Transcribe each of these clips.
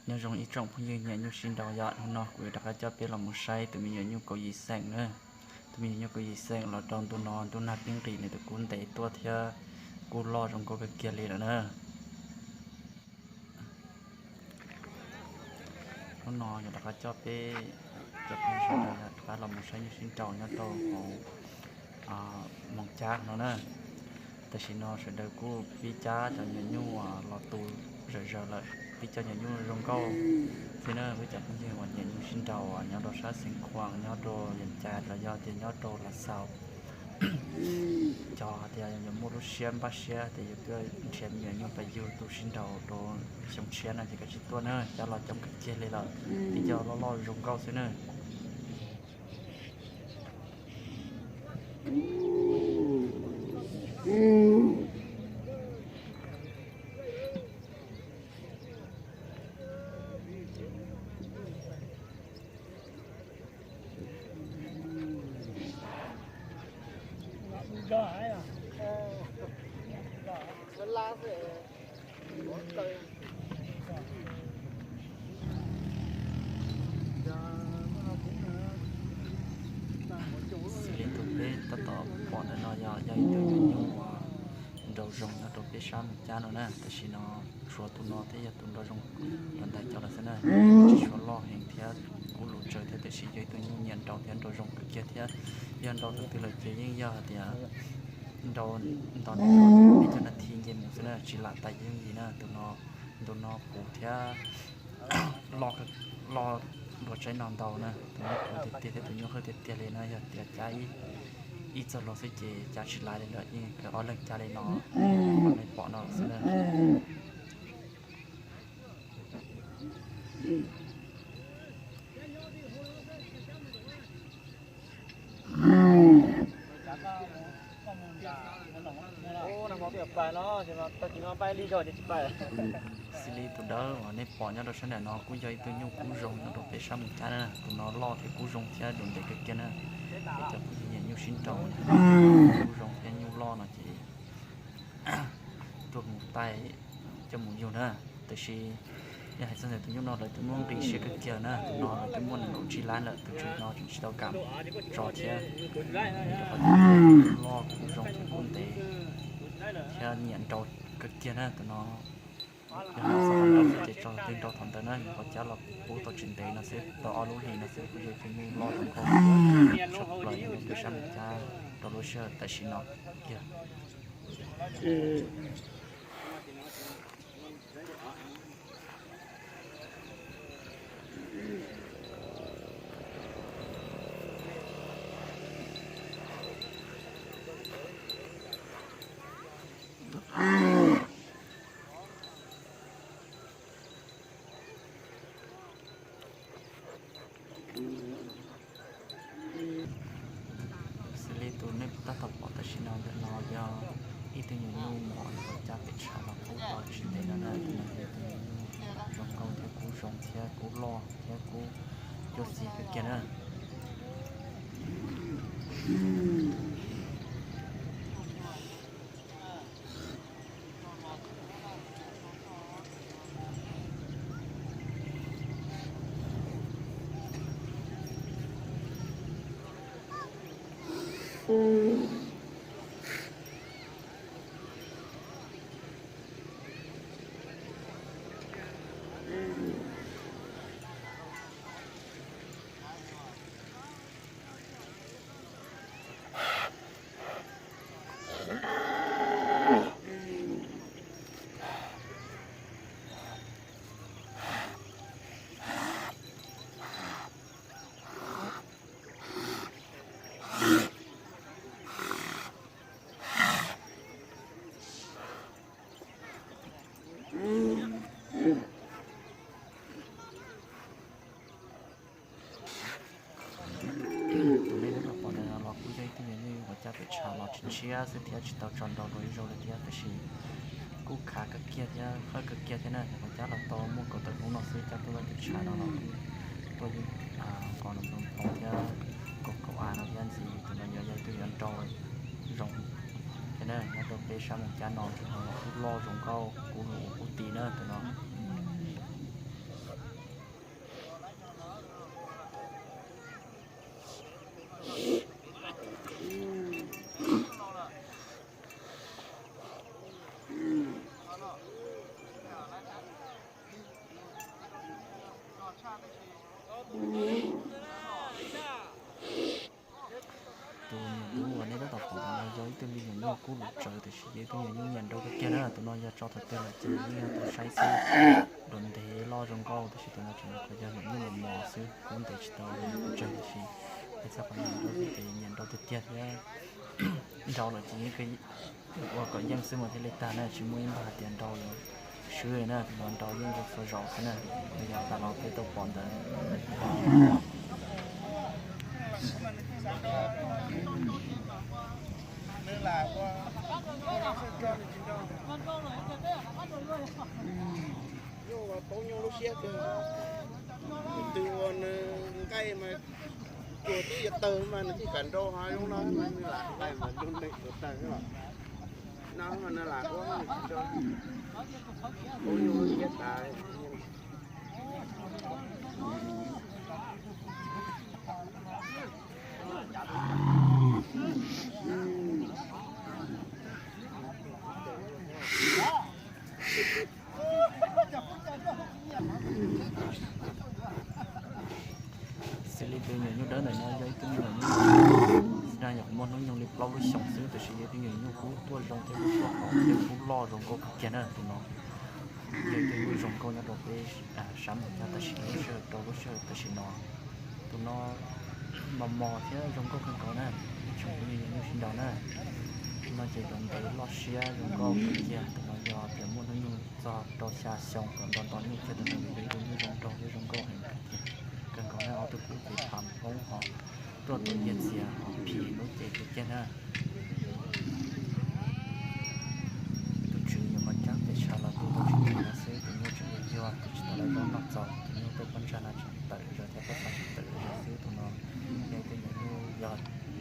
Nyob zoo ib tsoom phooj ywg nyiam nyuj sib nraus, yog hnub no kuv yuav rov qab coj peb los mus saib tus me nyuam nyuj kaum yim xees na. Tus me nyuam nyuj kaum yim xees los rau ntu no ntuj nag pib nqis nws tus kub ntev tuaj thiab kub loj zoo nkauj kawg kiag li lawm na. Hnub no yog rov qab coj peb cov phooj ywg sawv daws rov qab los mus saib nyuj sib nraus nyob rau hauv Moos Cab no na. Tam sim no sawv daws kuj pib cab cov nyuam nyuj los tu zawm zaws lawm, pib coj nyuam nyuj zoo nkauj xwb na. Peb cov phooj ywg uas nyiam nyuj sib nraus nyob rau sab Xeev Khuam, nyob rau Yees Cas los yog tias nyob rau Lav Xaus, cov hais tias yuav muaj lub siab npaj siab tias yuav tuaj nrhiav me nyuam nyuj pas yug tu sib nraus rau xyoo tshiab no ces kav tsij tuaj na, cab los coob kawg kiag li lawm, pib coj loj loj zoo nkauj xwb na. Xws li tus peb tab tom pom ntawm no yog, yog ib tug nyuam nyuj uas nraus zoo nyob rau peb sab Moos Cab no na. Tam sim no tshuav tus no thiab yog tus nraus zoo los ntaiv cov lawm xwb na. Tsis tshua loj heev thiab kub lus tsawv thiab, tiam sis yog ib tug nyuj nyiam nraus thiab nraus zoo kawg kiag thiab. Yog nraus tus twg lawm ces yeej yog hais tias nraus nto ib co nas this nce mus xwb na, tsis lam tais yooj yim na. Tus no, tus no puv thiab loj dua tsaib no ntau na. Tus nyuj puv tiag tiag thiab tus nyuj hawj tiag tiag li na. Yog tias cab ib txog los xwb ces cab tsis laib li lawm, yeej peb ob leeg cab li no, nej pom no xwb na. Xws li tus dawb uas nej pom nyob rau sab nraum no kuj yog ib tug nyuj kub zoo nyob rau peb sab Moos Cab na. Tus no loj thiab kub zoo thiab dua ntev kawg kiag na. Peb cov phooj ywg nyiam nyuj sib nraus, kub zoo thiab nyuj loj no ces tuaj mus taij coj mus yug na. Tiam sis yog hais txog ntawm tus nyuj no lawv twb muab nqi siab kawg kiag na, tus no lawv twb muab nees nkaum tsib lab lawm, tus tswv no tseem tsis tau kam tso thiab. Rau qhov loj kub zoo thiab kub ntev thiab nyiam nraus kawg kiag na tus no. Yog hais txog qhov nraus xwb ces tso twg nraus thaum ntawd na, nyuam qhuav cab los pub tau tsis ntev no xwb, tau ob lub hlis no xwb kuj yog ib tug nyuj loj zoo nkauj tshaj plaws nyob rau peb sab Moos Cab rau lub sij hawm tam sim no kiag. Xws li tus nej tab tom pom tam sim no ntawm no yog ib tug nyuam nyuj mos uas cab pem tshav los kub tau tsis ntev no na. Tus no yog ib tug nyuam nyuj zoo nkauj thiab kub zoo thiab kub loj thiab kub cuab txig kawg kiag na. Tus nej tab tom pom ntawm no los kuj yog ib tug nyuam nyuj uas cab pem tshav los tsis ntshiab xwb thiab tsis tau tso nraus dua ib zaug li thiab, tab sis kuj khav kawg kiag thiab hawj kawg kiag thiab na. Nyuam qhuav cab los tau muaj kaum tawm hnub no xwb, cab tuaj lawm tus tshav no los kuj tuaj yeej nqos nploos nploos thiab kaum kaum av no thiab ntxiv. Tus no yog yog ib tug yuav nraus zoo thiab na, nyob rau peb sab Moos Cab no tus no los kuj loj zoo nkauj kub lus kub ti na tus no. Tus niam ub uas nej tab tom pom no yog ib tug me nyuam nyuj kub lus tsawv, tiam sis yog ib tug me nyuam nyuj nyiam nraug kawg kiag na. Tus no yog tso thaum twg los ces yeej yog tus saib xwb, dua ntev loj zoo nkauj, tiam sis tus no tseem nyuam qhuav yog nyuam nyuj mos mos xwb, kub ntev tsis tau pes tsawg, tiam sis hais txog qhov nyiam nraug xwb ces nyiam nraug tiag tiag thiab. Nraug lawm ces yeej ua kom yeej xwb mas thiaj li tag na, tsis muaj ib npag hais tias nraug yuav swb li na, tus no nraug yeej zoo txhua zaus xwb na. Yog tas los peb tau pom ntawd. Nyuj tau nyuj lub siab kawg. Tus twg uas nws nqaij mas cuag twb yuav tawg mas nws thiaj kam nrau, ho zoo no mas nws lam nqaij mas nrau nqaij tuag tawg los no mas nws lam ua tsis nrau. Tau nyuj lub siab tas. Xws li tus nyuam nyuj dawb ntawm no yog ib tug nyuam nyuj na, nyuam qhuav muaj hnub nyoog li plaub lub xyoos xwb, tiam sis yog ib tug nyuam nyuj kub tuaj zoo thiab kub tuaj hauv thiab kub loj zoo nkauj kawg kiag na tus no. Yog ib tug nyuj zoo nkauj nyob rau peb sab Moos Cab tam sim no, lub sij hawm rau lub sij hawm tam sim no. Tus no mos mos thiab zoo nkauj kawg nkaus na, ib tsoom phooj ywg nyuam nyuj sib nraus na. Tus no ces dua ntev loj siab zoo nkauj kawg kiag, tus no yog tias muaj hnub nyoog txog rau xya xyoo kom nto nto nyuj kiag, tus no yog ib tug nyuj zoo nraug thiab zoo nkauj heev kawg kiag, kawg nkaus na. Ob tug kub ces pham poob ho tuaj tua yiag txias ho phim lub cev kawg kiag na. Tus tswv nyuam qhuav cab pes tshav los tu tau tsis ntev no xwb, tus nyuj tseem yuag yuag, tus tsis tau lawv zaub noj txaus, tus nyuj tej pob ntsag no tseem tawm zog thiab pob txha tseem tawm zog xwb. Tus no yog ib tug nyuam nyuj yog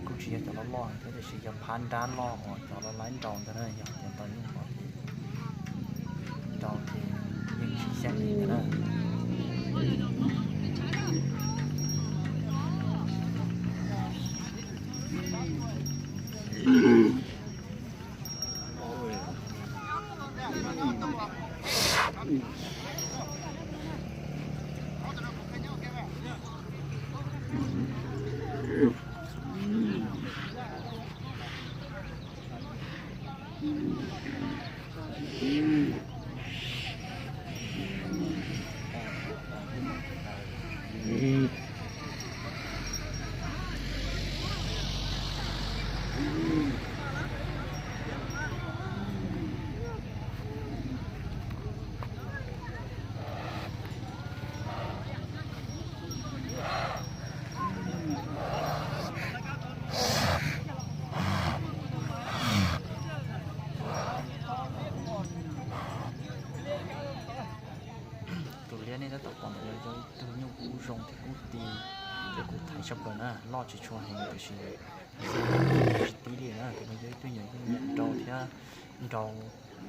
kuj tsis yog cov loj loj thiab, tiam sis yog phab nrab loj uas cov loj laib nraus ntawd na, yog tias nto nyuj los ces nraus ces yeej tsis xyeej li ntawd na. Tus liab nej tab tom pom ntawm no yog ib tug nyuj kub zoo thiab kub ti, thiab kub thaiv tshaj plaws na, loj tsis tshua heev tiam sis tsis tib li na. Tus no yog ib tug nyuam nyuj nyiam nrau thiab nrau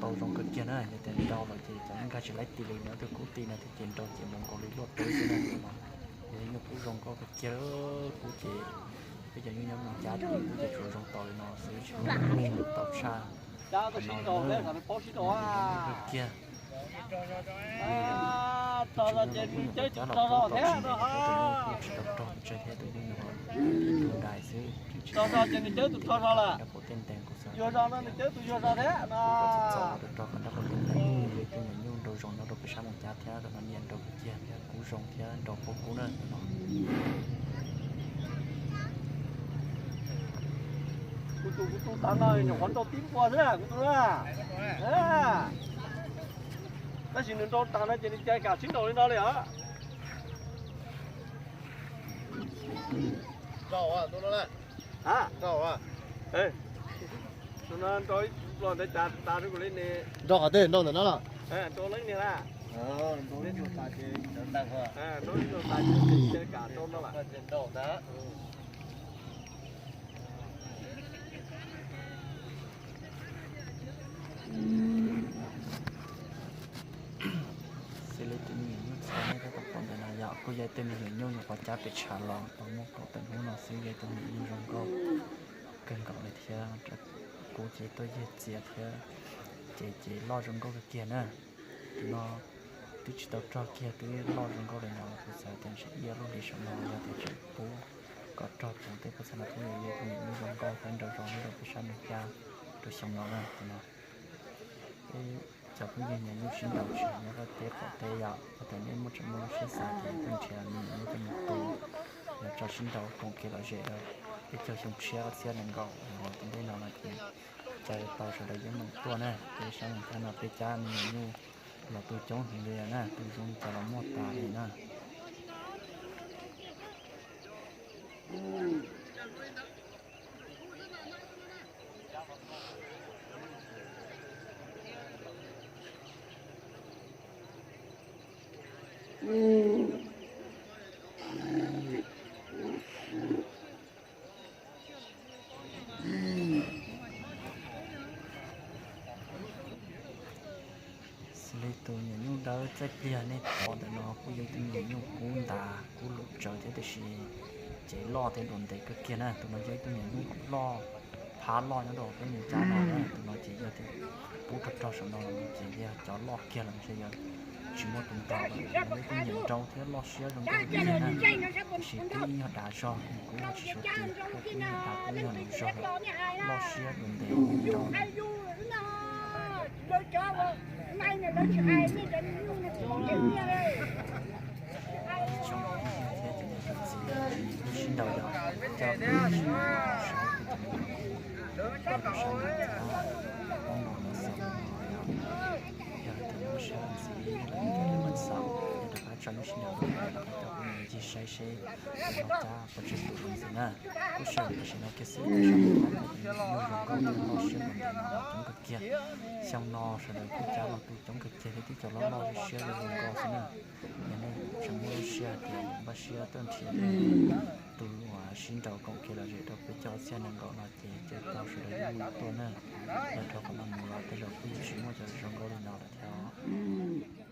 tau zoo kawg kiag na. Yog tias nrau lawm ces cov nkag tsis laib ti li, nws ob tug kub ti no thiab ces nrau ces nrau nkaus li luaj rau xwb na. Tus no yog ib nyuj kub zoo nkauj kawg kiag, kub ces peb cov nyuj nyob Moos Cab ces kub ces tsuas zoo tau li no xwb, tsis zoo tau tshaj. Qhov no zoo kawg kiag. Tus nyuj no kuj nyuam qhuav cab los rau tau tsis ntev, tus nyuj kuj tsis tau rog pes tsawg thiab, tus nyuj no dai xwb, tsis tau rog ces nws cawb tus rog zog lawm. Nrab qaum tej ntees kuj xav rau rog kom nrab qaum tej ntees, yog ib tug nyuam nyuj nrau zoo nyob rau peb sab Moos Cab thiab, tus no nyiam nrau kawg kiag thiab kub zoo thiab nrau paub kub na tus no. Kuv tus kuv tus tav no nyuam qhuav nrau tib npua xwb kuv tus na. Tab sis nws nrau tas no ces nws cai kam sib nraus li no li os. Tus no nrau ib los ntawd cas tas rau kuv li ne. Nrau qhov twg, nrau ntawm no los? Nrau leeb niag na. Nrau ib los tas ces cai kam rau no lawm. Xws li tus me nyuam nyuj txha nej tab tom pom ntawm no yog kuj yog ib tug me nyuam nyuj nyuam qhuav cab pes tshav los tau muaj kaum tawm hnub no xwb, yog ib tug me nyuam nyuj zoo nkauj kawg nkaus li thiab. Kub ces tuaj yiag txias thiab, ces ces loj zoo nkauj kawg kiag na. Tus no twb tsis tau rog kiag twb loj zoo nkauj li no los kuv xav tias ntshe ib lub hlis saum no yog tias tseem pub kom rog tau tej pob txha no pub yog ib tug niam nyuj zoo nkauj thiab nraug zoo nyob rau peb sab Naj Cab rau xyoo no na tus no. Peb cov phooj ywg niam nyuj sib nraus tsis hais nyob rau teb qaum teb yom, yog tias nej muaj tseem muaj lub siab xav ces tuaj nrhiav me nyuam nyuj coj mus tu, yog tso sib nraus koom kev lom zem rau peb caug xyoo tshiab ob txhiab nees nkaum los tom ntej no no ces caw tau sawv daws yeej meem tuaj na. Peb sab Naj Cab no peb cab me nyuam nyuj los tu coob heev li na, tu zoo li cas los muaj tas li na. Xws li tus niam nyuj dawb txaij pliag nej pom ntawm no kuj yog ib tug niam nyuj kub ntas kub lum tsawv thiab tiam sis cev loj thiab duav ntev kawg kiag na. Tus no yog ib tug niam nyuj loj, phab loj nyob rau peb mus cab no na. Tus no ces yog tias pub rog rog saum no los ces yog cov loj kiag los ntshe yog tsis muaj tus ntaus lawm. Tus no yog ib tug niam nraug thiab loj siab zoo nkauj kiag na, tiam sis twb ib nyuag dav zog, nws kuj yog tsis suav tis, kuj ib nyuag dav kuj ib nyuag nus zog lawm, loj siab duav ntev nraug. Ib tsoom phooj ywg thiab cov niam cov txiv, lub sij hawm no yog coj peb mus saib tus niam nyuj kub nyob rau sab Naj Cab, hnub no lawv xaus no yog, yog tias lub sij hawm ntxiv lawv yuav coj peb mus xaus, ces rov qab tso lub sij hawm no rov qab coj peb mus ncig saib seb lawv ho cab puas tseem tu zoo ntxiv na. Lub sij hawm tam sim no kiag xwb tam sim no tus niam nyuj zoo nkauj thiab loj siab ntev no los coob kawg kiag. Xyoo no sawv daws kuj cab los tu coob kawg kiag thiab tib co loj loj siab siab zoo nkauj xwb na. Yog nej tseem muaj lub siab hais tias npaj siab tuaj nrhiav tus uas sib nraus koom kev lom zem rau peb caug ob txhiab nees nkaum no ces caw tau sawv daws yeej meem tuaj na. Yog rau qhov no mus los tej zaum kuj yuav tsis muaj cov zoo nkauj li no lawm thiab.